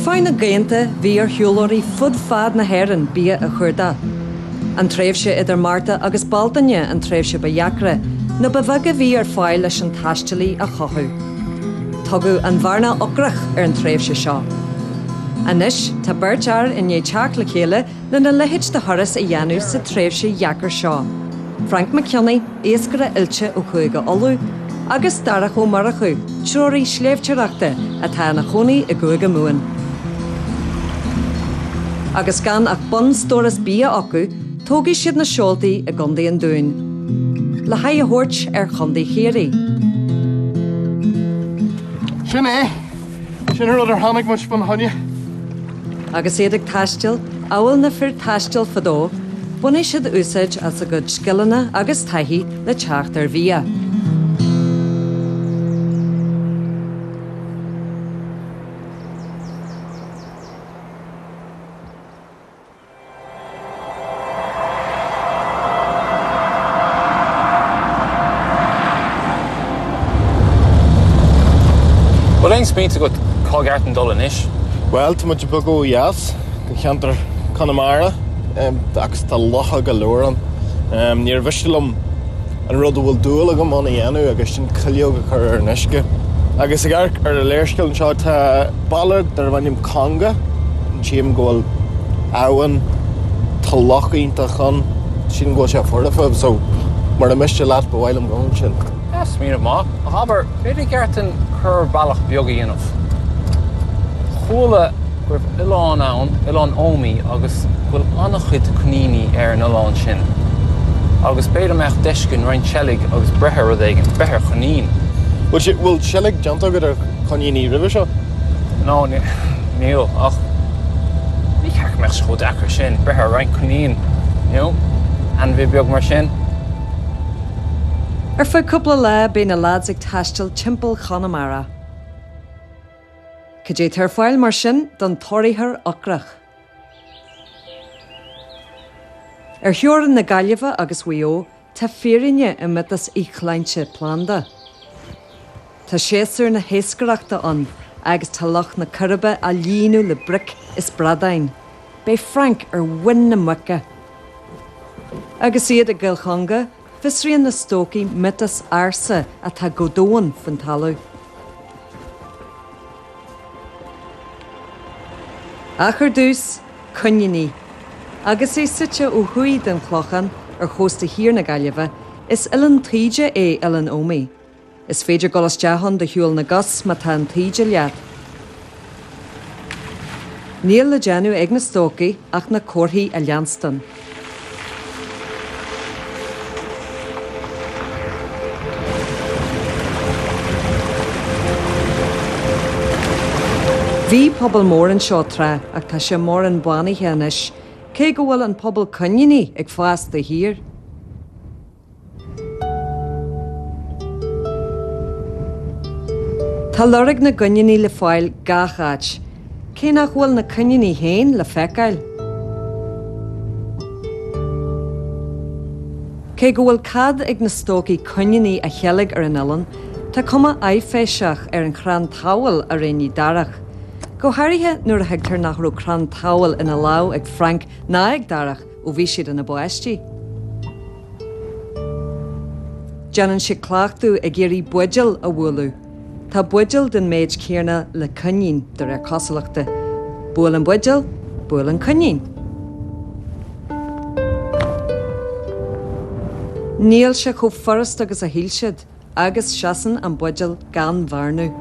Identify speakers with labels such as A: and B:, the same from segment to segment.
A: feadh na gcianta bhí ar shiúlóirí fud fad na hÉireann bia a chuardach. An tréimhse idir Márta agus Bealtaine an tréimhse ba dheacra, nó ba bheag a bhí ar fáil leis an taistealaí a chothú. Tugadh an bhearna ocrach ar an tréimhse seo. Anois tá beirt fhear i ndiaidh teacht le chéile lena leithéid de thuras a dhéanamh sa tréimhse dheacair seo, Frank Mac Cionnaith, iascaire oilte ó Chúige Uladh, agus Darach Ó Murchú, treoraí sléibhteoireachta atá ina chónaí i gCúige Mumhan. Agus gan ach bunstóras bia acu, tógfaidh siad na seoltaí i gContae an Dúin le haghaidh a thabhairt ar Chontae Chiarraí.
B: Sin é! Sin an rud ar tháinig muid fána choinne.
A: Agus iad ag taisteal, amhail na fir taistil fadó, bainfidh siad úsáid as a gcuid scileanna agus taithí le teacht ar bhia.
C: Bhfuil aon smaointe agat cá gceart dúinn dul anois?
B: Bhuel, tá muid ag bogadh ó dheas go ceantar Chonamara agus tá locha go leor ann. Níor mhiste liom an rud a bhfuil dúil agam ann a dhéanamh agus sin cuileog a chur ar an uisce. Agus ag amharc ar an léarscáil anseo tá baile darb ainm Conga. Tchím go bhfuil abhainn, tá loch iontach ann, sílim go bhfuil sé foirfe, so mura miste leat ba mhaith liom dul ansin.
C: Yeah, smaoineamh maith. Ach abair, b'fhéidir gceart dúinn corrbhealach beag a dhéanamh. Chuala go raibh oileán ann, Oileán Ómaí, agus go bhfuil an-chuid coiníní ar an oileán sin. Agus b'fhéidir mbeadh deis againn roinnt seilg agus breith ar rud éigin, breith ar choinín.
B: Bhfuil seilg déanta agat ar choiníní roimhe seo?
C: No, níl, ach ní ceart go mbeadh sé chomh deacair sin, breith ar roinnt coinín, you know, ainmhí beag mar sin.
A: Ar feadh cúpla lá beidh na lads ag taisteal timpeall Chonamara. Cad é atá ar fáil mar sin don tóraítheoir ocrach? Ar theorainn na Gaillimhe agus Mhaigh Eo Tá fírinne i miotas íocshláinte planda. Tá séasúr na hiascaireachta ann agus tá Loch na Coiribe á líonadh le bric is bradáin. Beidh Frank ar mhuin na muice! Agus iad i gCill Chonga, fiosraíonn na stócaigh miotas ársa atá go domhain faoin talamh. Ach ar dtús, coiníní. Agus é suite ó thuaidh den Chlochán, ar chósta thiar na Gaillimhe, is oileán taoide é Oileán Ómaí. Is féidir dul isteach ann de shiúl na gcos má tá an taoide leat. Níl le déanamh ag na stócaigh ach na comharthaí a leanstan. Bhí pobal mór anseo tráth ach tá sé mórán bánaithe anois, cé go bhfuil an pobal coiníní ag fás de shíor. Tá lorg na gcoiníní le fáil gach áit, cé nach bhfuil na coiníní féin le feiceáil. Cé go bhfuil cead ag na stócaigh coiníní a sheilg ar an oileán, tá cuma áiféiseach ar an chrann tabhaill a roghnaigh Darach. Go háirithe nuair a thuigtear nach raibh crann tabhaill ina lámh ag Frank ná ag Darach ó bhí siad ina bpáistí. Déanann siad cleachtadh ag iarraidh buidéal a bhualadh. Tá buidéal den méid céanna le coinín, de réir cosúlachta. Buail an buidéal, buail an coinín. Níl sé chomh furast agus a shíl siad. Agus seasann an buidéal gan bhearnú.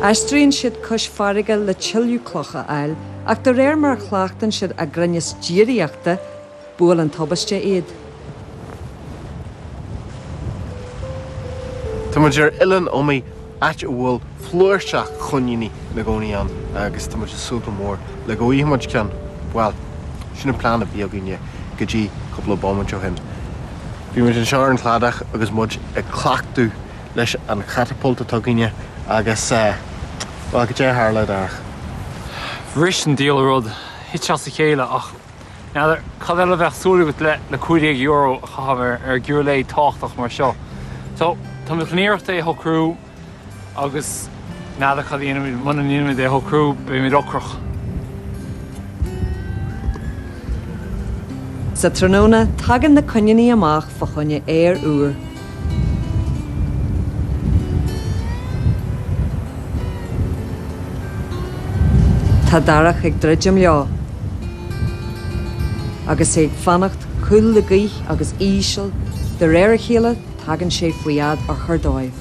A: Aistríonn siad cois farraige le tuilleadh cloch a fháil, ach de réir mar a chleachtann siad a gcruinneas déiríochta, buaileann tubaiste iad.
B: Tá muid ar Oileán Ómaí, áit a bhfuil flúirseach coiníní ina gcónaí ann agus tá muid ag súil go mór le go bhfaighidh muid ceann. Bhuel, sin an plean a bhí againne go dtí cúpla bomaite ó shin. Bhí muid anseo ar an chladach agus muid ag cleachtadh leis an chatapult atá againne agus, bhuel, cad é a tharla, a Dharach?
C: Bhris an diabhal rud, thit sé as a chéile ach n'fheadar cad eile a bheadh súil agat le le €15 a chaitheamh ar giuirléid tábhachtach mar seo. So, tá muid chun iarracht é a shocrú agus. N'fheadar cad a dhéanfaimid, muna ndéanaimid é a shocrú, beimid ocrach.
A: Sa tráthnóna, tagann na coiníní amach fá choinne aer úr. Tá Darach ag druidim leo agus é ag fanacht cúl le gaoth agus íseal, de réir a chéile tagann sé faoi fhad urchair dóibh.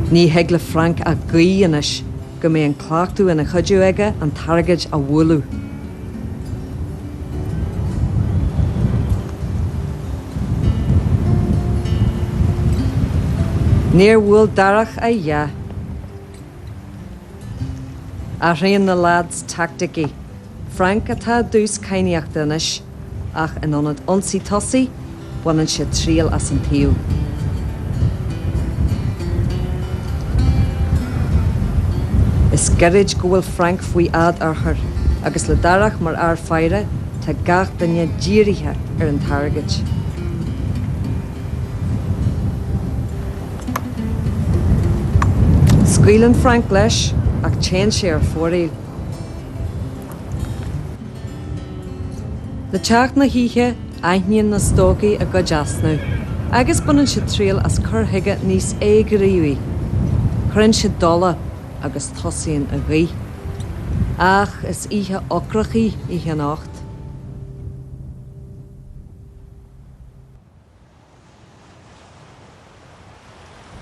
A: Ní thig le Frank ach guí anois go mbeidh an cleachtadh ina chuidiú aige an targaid a bhualadh. Níor bhuail Darach a dhath. Athraíonn na leaids teaicticí. Frank atá i dtús cadhnaíochta anois ach in ionad ionsaí tosaigh, baineann sé triail as an taobh. Is gairid go bhfuil Frank faoi fhad urchair agus le Darach mar fhear faire, tá gach duine dírithe ar an targaid. Scaoileann Frank leis ach téann sé ar fóraoil. Le teacht na hoíche, aithníonn na stócaigh a gcuid easnamh agus baineann siad triail as cur chuige níos éighníomhaí. Cuireann siad dola agus tosaíonn an ghaoth. Ach is oíche ocrach í oíche anocht.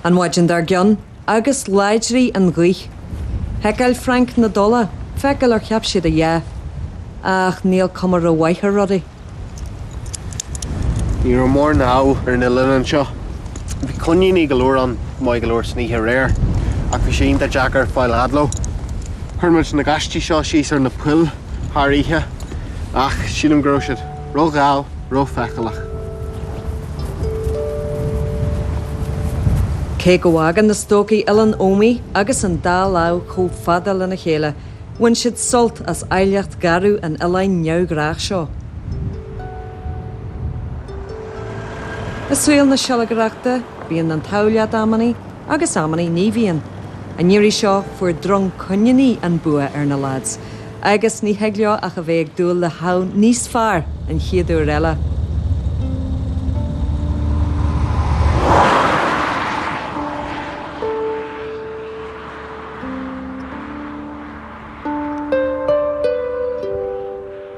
A: An mhaidin dár gcionn, agus láidrigh an ghaoth. Sheiceáil Frank na dola, feiceáil ar cheap siad a dhath. Ach níl cuma rómhaith ar rudaí.
B: Ní raibh mórán ádh ar an oileán anseo. Bhí coiníní go leor ann, maith go leor san oíche aréir, ach bhí sé iontach deacair fáil fhad leo. Chuir muid na gaistí seo síos ar na poill thar oíche, ach sílim go raibh siad Rógheal, rófheiceálach.
A: Cé go bhfágann na stócaigh Oileán Ómaí agus an dá lámh chomh fada lena chéile, bhain siad sult as áilleacht gharbh an oileáin neamhghnách seo. I saol na seilgeireachta, bíonn an t-ádh leat amannaí agus amannaí ní bhíonn. An iarraidh seo, fuair drong coiníní an bua ar na lads. Agus ní thig leo ach a bheith ag dúil le hádh níos fearr an chéad uair eile.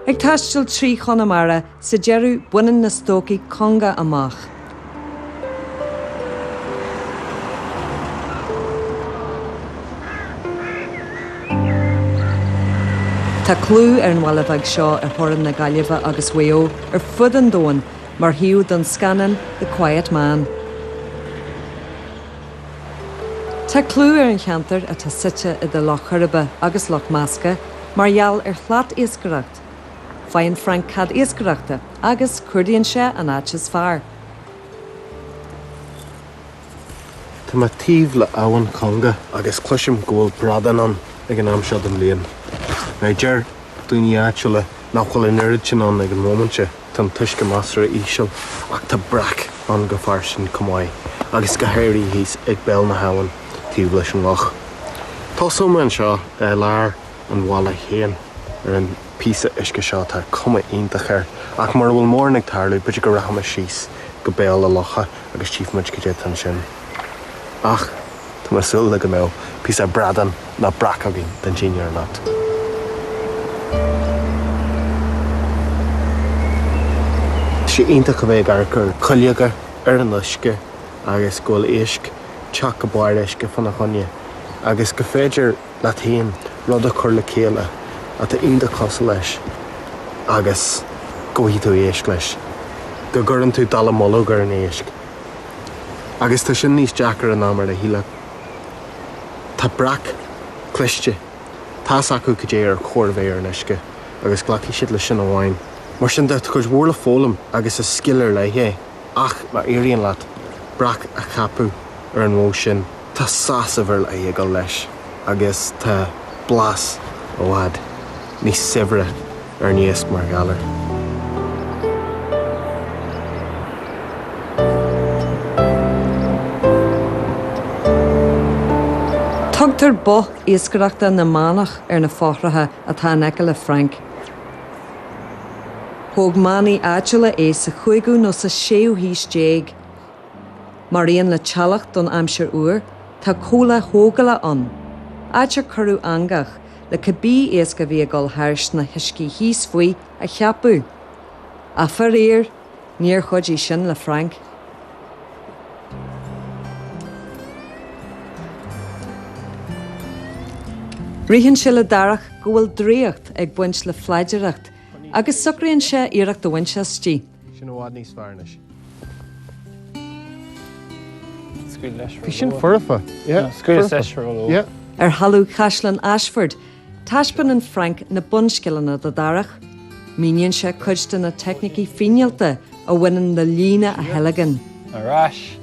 A: Ag taisteal trí Chonamara, sa deireadh baineann na stócaigh Conga amach. Tá clú ar an bhaile bheag seo ar theorainn na Gaillimhe agus Mhaigh Eo ar fud an domhain mar shuíomh don scannán The Quiet Man. Tá clú ar an cheantar, atá suite idir Loch Coiribe agus Loch Measca, mar gheall ar shlatiascaireacht. Faigheann Frank cead iascaireachta agus cuardaíonn sé an áit is fearr.
B: Tá mé taobh le Abhainn Chonga agus cloisim go bhfuil bradáin ann ag an am seo den bhliain. Now deir daoine áitiúla nach bhfuil an oiread sin ann ag an móimint seo, tá an t-uisce measartha íseal ach tá breac ann go fairsing chomh maith agus go háirithe thíos ag béal na habhann taobh leis an loch. Tosóidh mé anseo i lár an bhaile féin ar an píosa uisce seo, tá cuma iontach air ach mura bhfuil mórán ag tarlú b'fhéidir go rachaidh mé síos go béal an locha agus tchífidh muid cad é atá ansin. Ach tá mé ag súil le go mbeadh píosa bradán nó breac againn don dinnéar anocht. Tá sé iontach a bheith ag amharc ar cuileoga ar an uisce agus go bhfuil éisc teacht go barr uisce fána choinne agus go féidir leat féin rud a chur le chéile atá iontach cosúil leis agus go bhfaighidh tú éisc leis, go gcuireann tú dallamullóg ar an éisc. Agus tá sin níos deacair ná mar a shílfeá. Tá breac cliste. Tá's acu cad é ar chóir a bheith ar an uisce agus glacfaidh siad leis sin amháin. Mar sin de, tá cuid mhór le foghlaim agus is scil ar leith é. Ach má éiríonn leat breac a cheapadh ar an mhodh sin, tá sásamh ar leith ag dul leis agus tá blas i bhfad níos saibhre ar an iasc mar gheall air.
A: Tugtar Both Iascaireachta na Manach ar na fothracha atá in aice le Frank. Thóg manaigh áitiúla é sa chúigiú nó sa séú haois déag. Mar aon le teallach don aimsir fhuar, tá comhla thógála ann, áit ar cuireadh eangach le cibé iasc a bhí ag dul thairis sna huiscí thíos faoi a cheapadh. Ach faraor, níor chuidigh sin le Frank. Ritheann sé le Darach go bhfuil draíocht ag baint le flaidireacht agus socraíonn sé iarracht a bhaint aisti.
B: Sin i bhfad níos fearr anois.
C: Scaoil leis
B: Bhí sin foirfe. Yeah.
C: Scaoil leis ró
B: Yeah.
A: Ar thalamh Chaisleán Ashford, taispeánann Frank na bunscileanna do Dharach. Míníonn sé cuid de na teicnící fíneálta a bhaineann le líne a theilgean.
C: Ar ais.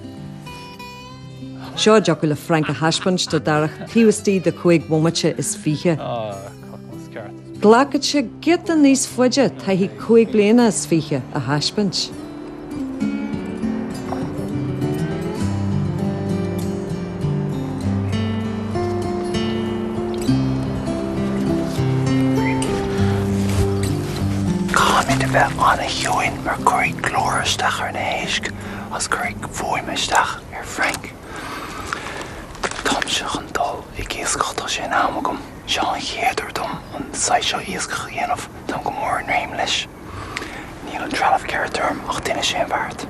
A: Seo a dtiocfadh le Frank a thaispeáint do Dharach taobh istigh de chúig bhomaite is fiche.
C: Ah, cothromas ceart.
A: Glacfaidh sé giota níos faide taithí chúig bliana is fiche a thaispeáint.
D: Caithfimid a bheith an-chiúin mar cuirfidh glór isteach ar na héisc agus cuirfidh fuaim isteach ar Frank. Táimse chun dul ag iascach, tá sé in am agam. Seo an chéad uair dom an saghas seo iascach a dhéanamh, táim go mór i ndream leis. Níl an trealamh ceart orm ach déanfaidh sé an bheart.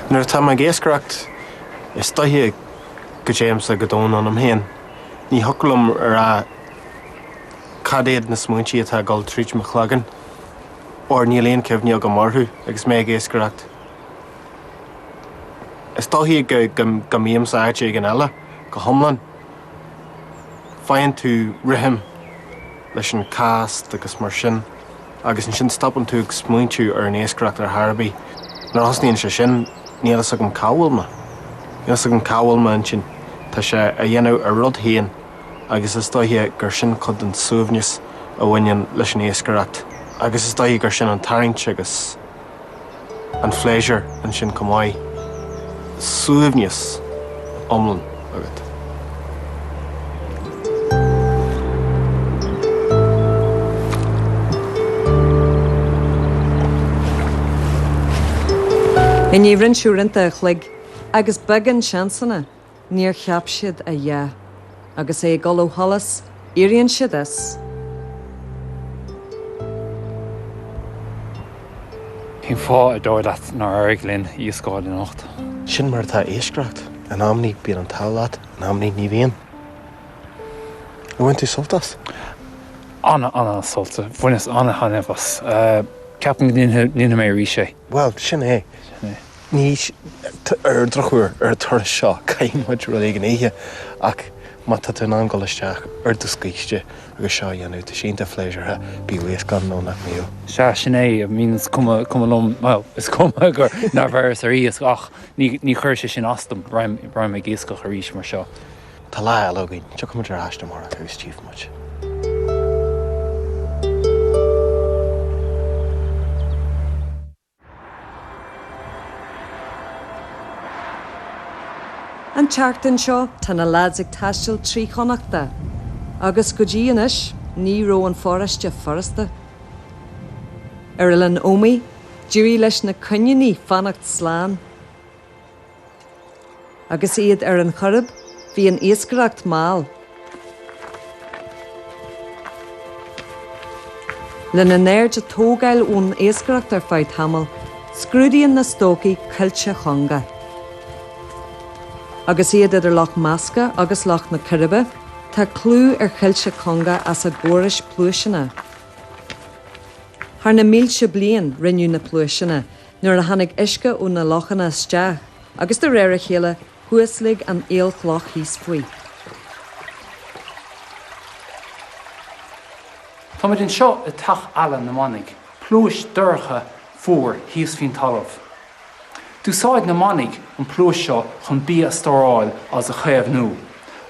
B: Nuair atá mé ag iascaireacht, is dóiche go dtéimse go domhain ionam féin. Ní thiocfadh liom a rá cad iad na smaointí atá ag dul tríd mo chloigeann, óir níl aon chuimhne agam orthu agus mé ag iascaireacht. Is dóiche go mbímse áit éigin eile go hiomlán. Faigheann tú rithim leis an cast agus mar sin agus ansin stopann tú ag smaointiú ar an iascaireacht ar chor ar bith. Nuair a thosnaíonn sé sin, níl a fhios agam cá bhfuil mé. Níl a fhios agam cá bhfuil m'intinn. Tá sé a dhéanamh a rud féin agus is dóiche gur sin cuid den suaimhneas a bhaineann leis an iascaireacht agus is dóiche gur sin an tarraingt agus an phléisiúr ansin chomh maith. Suaimhneas iomlán agat.
A: I ndiaidh roinnt uaireanta a chloig agus beagán seansanna, Níor cheap siad a dhath. Agus é ag dul ó sholas, éiríonn siad as.
C: Cén fáth ar dóigh leat nár éirigh linn iasc a fháil anocht?
B: Sin mar atá iascaireacht. In amannaí bíonn an t-ádh leat, in amannaí ní bhíonn. Ar bhain tú sult as?
C: Ana, ana-sult. Bhaineas ana-thaitneamh as. Ceapaim go ndéanfaidh mé arís é.
B: Bhuel, sin é.
C: Sin é.
B: Ní, ar an drochuair, ar an turas seo, caithfidh muid rud éigin a ithe, ach má tá tú in ann dul isteach ar do scíste agus seo a dhéanamh, tá sé iontach pléisiúrtha, bíodh iasc ann nó nach mbíodh.
C: Sea, sin é, I mean, is cuma, cuma liom, bhuel, is cuma gur, nár bheireas ar iasc ach ní, ní chuirfidh sé sin as dom, raghaim, raghaim ag iascach arís mar seo.
B: Tá lá eile againn, tiocfaidh muid ar ais amárach agus tchífidh muid.
A: An tseachtain seo, tá na leaids ag taisteal trí Chonnachta, agus go dtí anois, ní raibh an pharáiste furasta. Ar Oileán Ómaigh, d'éirigh leis na coiníní fanacht slán. Agus iad ar an Choirib, bhí an iascaireacht mall. Lena n-aird a tógáil ón iascaireacht ar feadh tamaill, scrúdaíonn na stócaigh Coillte Chonga. Agus iad idir Loch Measca agus Loch na Coiribe, tá clú ar Choillte Chonga as a gcórais pluaiseanna. Thar na mílte bliain rinneadh na pluaiseanna nuair a tháinig uisce ó na lochanna isteach agus de réir a chéile thuaslaig an aolchloch thíos faoi.
C: Táimid anseo i dTeach Eala na Manaigh, pluais dorcha fuar thíos faoin talamh. D'úsáid na manaigh an pluais seo chun bia a stóráil agus a chaomhnú.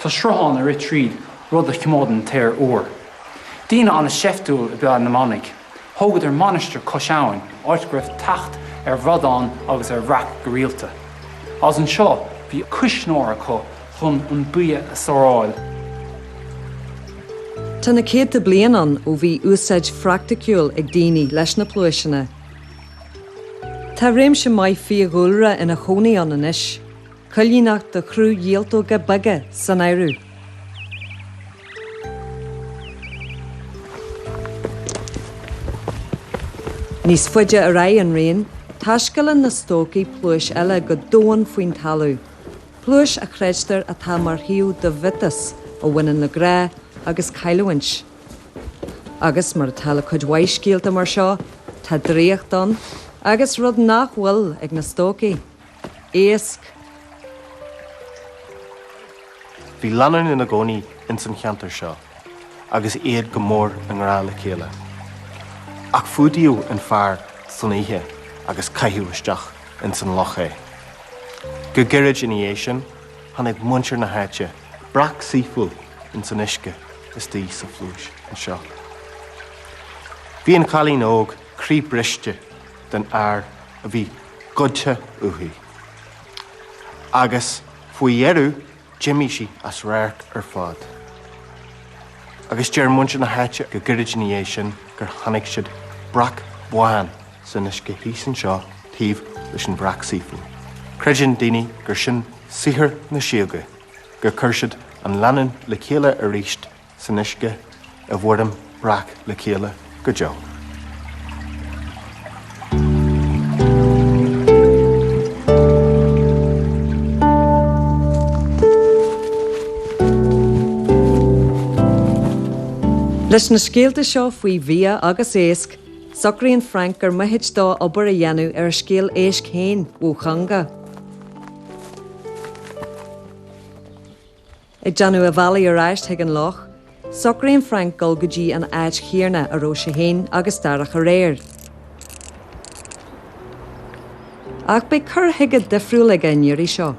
C: Tá sruthán ag rith tríd, rud a choimeádann an t-aer úr.
D: Daoine an-seiftiúil ab ea na manaigh. Thógadar mainistir cois abhainn, áit go raibh teacht ar bhradáin agus ar bhreac go rialta. Agus anseo bhí cuisneoir acu chun an bia a stóráil.
A: Tá na céadta bliain ann ó bhí úsáid phraiticiúil ag daoine leis na pluaiseanna. Tá réimse maith fiadhúlra ina chónaí ann anois. Coilíneacht de chrú-ialtóga beaga san áireamh. Níos faide ar aghaidh an rian, taiscéalann na stócaigh pluais eile go domhain faoin talamh, pluais a chreidtear atá mar shuíomh do mhiotas a bhaineann le grá agus cailliúint. Agus, mar atá le cuid mhaith scéalta mar seo, tá draíocht ann, agus rud nach bhfuil ag na stócaigh. Iasc.
B: Bhí lánúin ina gcónaí ins an cheantar seo agus iad go mór i ngrá le chéile. Ach fuadaíodh an fear san oíche agus caitheadh isteach ins an loch é. Go gairid ina dhiaidh sin, chonaic muintir na háite breac saoithiúil ins an uisce istigh sa phluais anseo. Bhí an chailín óg croí-briste den fhear a bhí goidte uaithi. Agus faoi dheireadh d'imigh sí as radharc ar fad. Agus deir muintir na háite go gairid ina dhiaidh sin gur chonaic siad breac bán san uisce thíos anseo taobh leis an bhreac saoithiúil. Creideann daoine gur sin saothar na síoga, gur chuir siad an lánúin le chéile arís san uisce i bhfoirm breac le chéile go deo.
A: Leis na scéalta seo faoi bhia agus éasc, socraíonn Frank gur mithid dó obair a dhéanamh ar a scéal éisc féin, Wukongga. Ag déanamh a bhealaigh ar ais chuig an loch, socraíonn Frank dul go dtí an áit chéanna a raibh sé féin agus Darach aréir. Ach beidh cur chuige difriúil aige an iarraidh seo.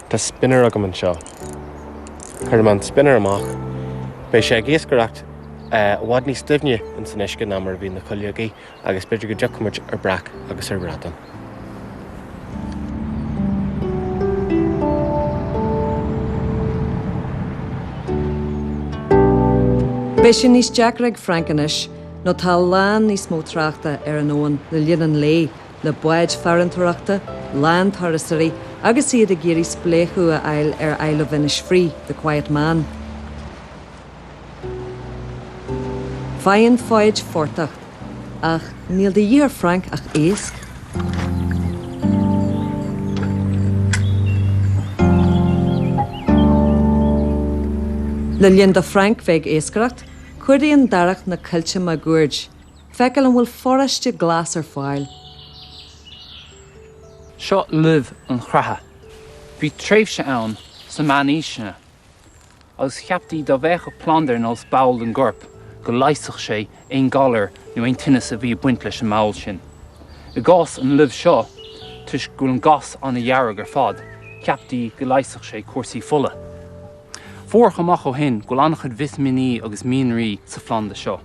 B: Tá spinner agam anseo. Cuirfidh mé an spinner amach. Beidh sé ag iascaireacht i bhfad níos doimhne ins an uisce ná mar a bhí na cuileogaí agus b'fhéidir go dtiocfaidh muid ar breac agus ar bhradán.
A: Beidh sé níos deacra ag Frank anois nó tá a lán níos mó tráchta ar an abhainn le linn an lae le báid farantóireachta lán turasóirí agus iad ag iarraidh spléachadh a fháil ar Isle of Innisfree, The Quiet Man. Faigheann foighid fortacht, ach níl de dhíth ar Frank ach éasc. Le linn do Frank bheith ag iascaireacht, cuardaíonn Darach na coillte máguaird, feiceáil an bhfuil foráiste glas ar fáil.
D: Seo luibh an chreatha. Bhí tréimhse ann sna meánaoiseanna agus cheaptaí dá bhféachfadh planda ar nós ball den gcorp go leigheasfadh sé aon ghalar nó aon tinneas a bhí ag baint leis an mball sin. I gcás an luibh seo, toisc go bhfuil an gas an-dhearg ar fad, cheaptaí go leigheasfadh sé cúrsaí fola. Fuarthas amach ó shin go bhfuil an-chuid vitimíní agus mianraí sa phlanda seo.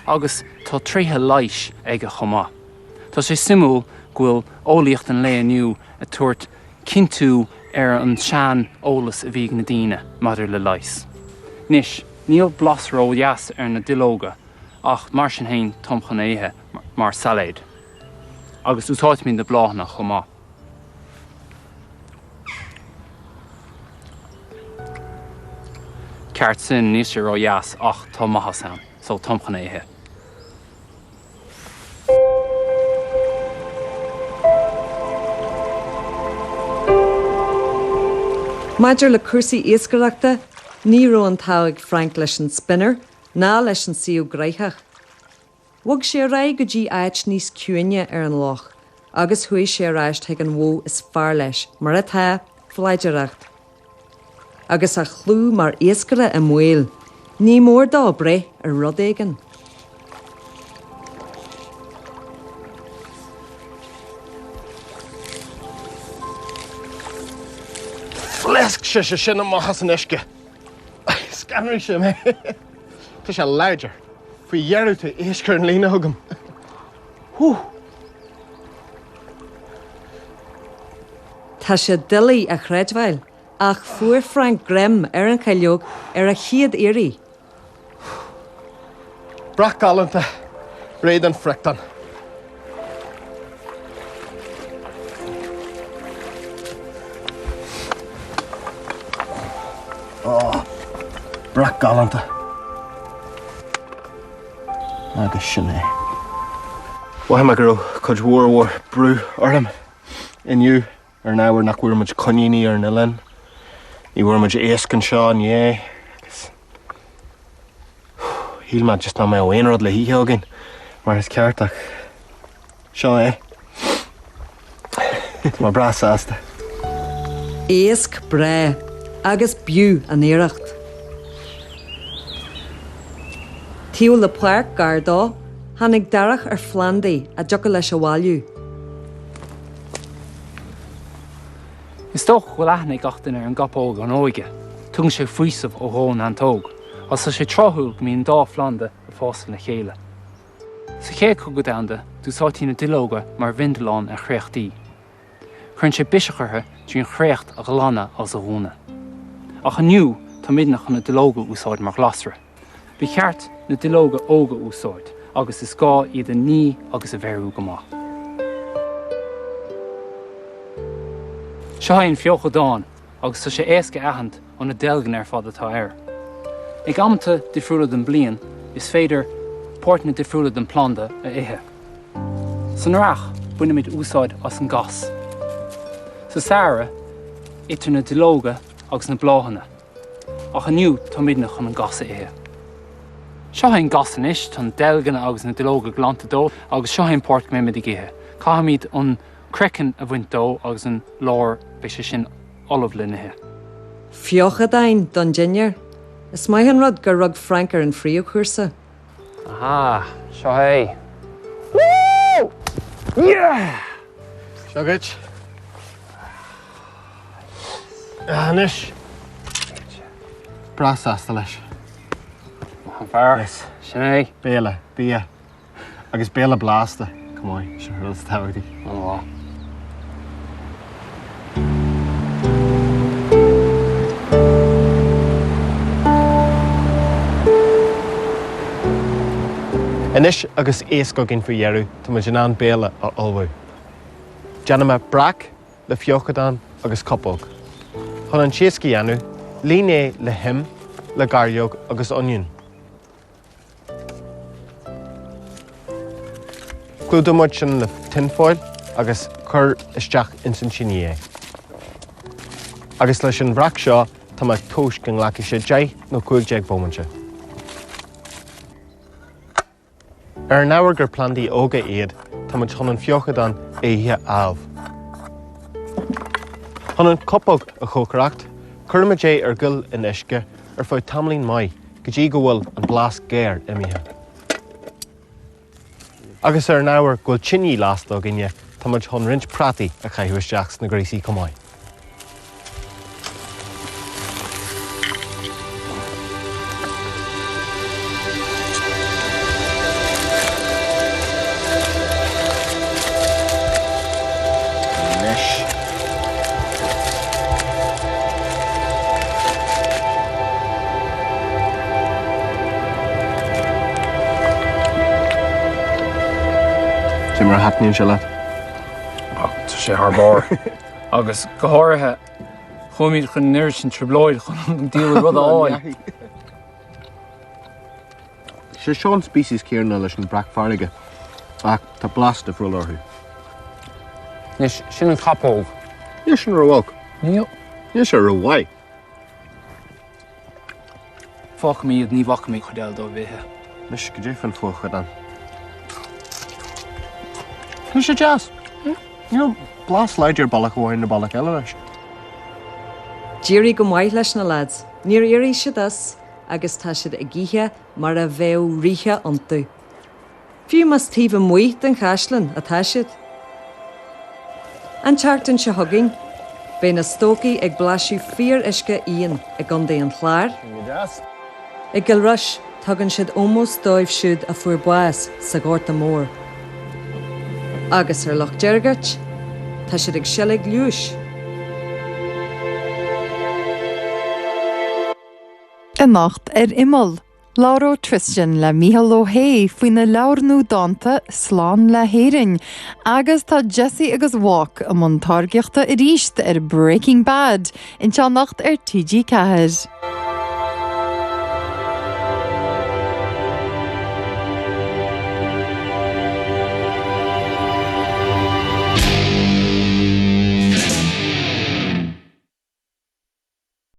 D: Agus tá tréithe leighis aige chomh maith. Tá sé suimiúil go bhfuil eolaíocht an lae inniu ag tabhairt cinntiú ar an sean eolas a bhí ag na daoine maidir le leigheas. Anois, níl blas ró dheas ar na duilleoga ach mar sin féin táim chun é ithe mar sailéad. Agus úsáidimid na bláthanna chomh maith. Ceart sin, níl sé ró dheas ach tá maitheas ann, so táim chun é ithe.
A: Maidir le cúrsaí iascaireachta, ní raibh an t-ádh ag Frank leis an spinner ná leis an suíomh gnoitheach. Bhog sé ar aghaidh go dtí áit níos ciúine ar an loch agus chuaigh sé ar ais chuig an mhodh is fearr leis, mar atá, flaidireacht. Agus a chlú mar iascaire i mbaol, ní mór dó breith ar rud éigin.
B: Phléasc sé sin amach as an uisce. Scanraigh sé mé. Tá sé láidir. Faoi dheireadh tá éisc ar an líne agam. Whew.
A: Tá sé doiligh a chreidbheáil ach fuair Frank greim ar an chuileog ar a chéad iarraidh.
B: Breac galánta, réidh don friochtán. Ó, breac galánta. Agus sin é. Mhothaigh mé go raibh cuid mhór mhór brú orm inniu ar an ábhar nach bhfuair muid coiníní ar an oileán. Ní bhfuair muid éasc anseo inné agus shíl mé just nach mbeadh aon rud le hithe againn mar is ceart ach seo é. Tá mé breá sásta.
A: Éasc breá agus b'fhiú an iarracht. Taobh le páirc gar dó, tháinig Darach ar phlandaí a dtiocfadh leis a bhailiú.
D: Is dócha go bhfuil aithne ag gach duine ar an gcopóg ón óige. Tugann sé faoiseamh ó dhó na neantóg, agus tá sé tráthúil go mbíonn an dá phlanda ag fás lena chéile. Sa Chéad Chogadh Domhanda, d'úsáidtí na duilleoga mar bhindealán ar chréachtaí. Cuireann sé biseach orthu trí an chréacht a ghlanadh agus a dhúnadh. Ach inniu, táimidne chun na duilleoga a úsáid mar ghlasra. Ba cheart na duilleoga óga a úsáid agus is gá iad a ní agus a bheiriú go maith. Seo é an feochadán agus tá sé éasca a aithint ó na deilgneacha ar fad atá air. Ag amanta difriúla den bliain is féidir páirteanna difriúla den planda a ithe. San earrach bainimid úsáid as an gas. Sa samhradh itear na duilleoga agus na bláthanna. Ach inniu táimidne chun an gas a ithe. Seo é an gas anois, tá na deilgneacha agus na duilleoga glanta dó agus seo é an páirt go mbeimid ag ithe. Caithfimid an craiceann a bhaint dó agus an lár, beidh sé sin ullamh le n-ithe.
A: Feochadáin don dinnéar. Is maith an rud gur rug Frank ar an phríomhchúrsa.
C: Aha, seo é. Woo!
B: Yeah! Seo dhuit. Anois. Breá sásta leis.
C: An fear. Yes. Sin é.
B: Béile, bia. Agus béile blasta. Come on, sin an rud is tábhachtaí.
C: An-mhaith.
B: Anois agus iasc againn faoi dheireadh, tá muid in ann béile a ullmhú. Déanfaidh mé breac le feochadán agus copóg. Chun an t-iasc a dhéanamh, líon é le him, le gairleog agus oinniún. Clúdóidh muid sin le tinfoil agus cuir isteach ins an tine é. Agus leis an bhreac seo tá mé ag tomhas go nglacfaidh sé 10 nó 15 bhomaite. Ar an ábhar gur plandaí óga iad, tá muid chun an feochadán a ithe amh. Chun an chopóg a chócaireacht, cuirfimid é ar ghoil in uisce ar feadh tamaillín maith go dtí go bhfuil an blas géar imithe. Agus ar an ábhar go bhfuil tine lasta againne, tá muid chun roinnt prátaí a chaitheamh isteach sna gríosaí chomh maith. Anois. Cé mar a thaitníonn sé leat?
C: Tá sé thar barr. Agus go háirithe, chuaigh muid chun an oiread sin trioblóid chun an diabhal rud a fháil.
B: Sé seo an species céanna leis an breac farraige, ach tá blas difriúil orthu.
C: Anois, sin an chopóg.
B: Níl sin ró-olc.
C: Níl.
B: Níl sé ró-mhaith.
D: Fágfaidh mé iad, ní bhacfaidh mé cuid eile dóibh a ithe.
B: Anois, goidé fán feochadán. Tá sé deas. Níl blas láidir bealach amháin nó bealach eile leis.
A: D'éirigh go maith leis na lads, níor éirigh siad as agus tá siad ag ithe mar a bheadh ríthe iontu. Fiú más taobh amuigh den chaisleán atá siad. An tseachtain seo chugainn, beidh na stócaigh ag blaiseadh fíoruisce íon i gContae an Chláir. I gCill Rois, tugann siad ómós dóibh siúd a fuair bás sa Ghorta Mór. Agus ar Loch Deirgeirt, tá siad ag seilg liúis.
E: Anocht ar Imeall, Labhróidh Tristan le Mícheál Ó hAodha faoina leabhar nua dánta Slán le hÉirinn agus tá Jesse agus Wok i mbun táirgeachta arís ar Breaking Bad, anseo anocht ar TG4.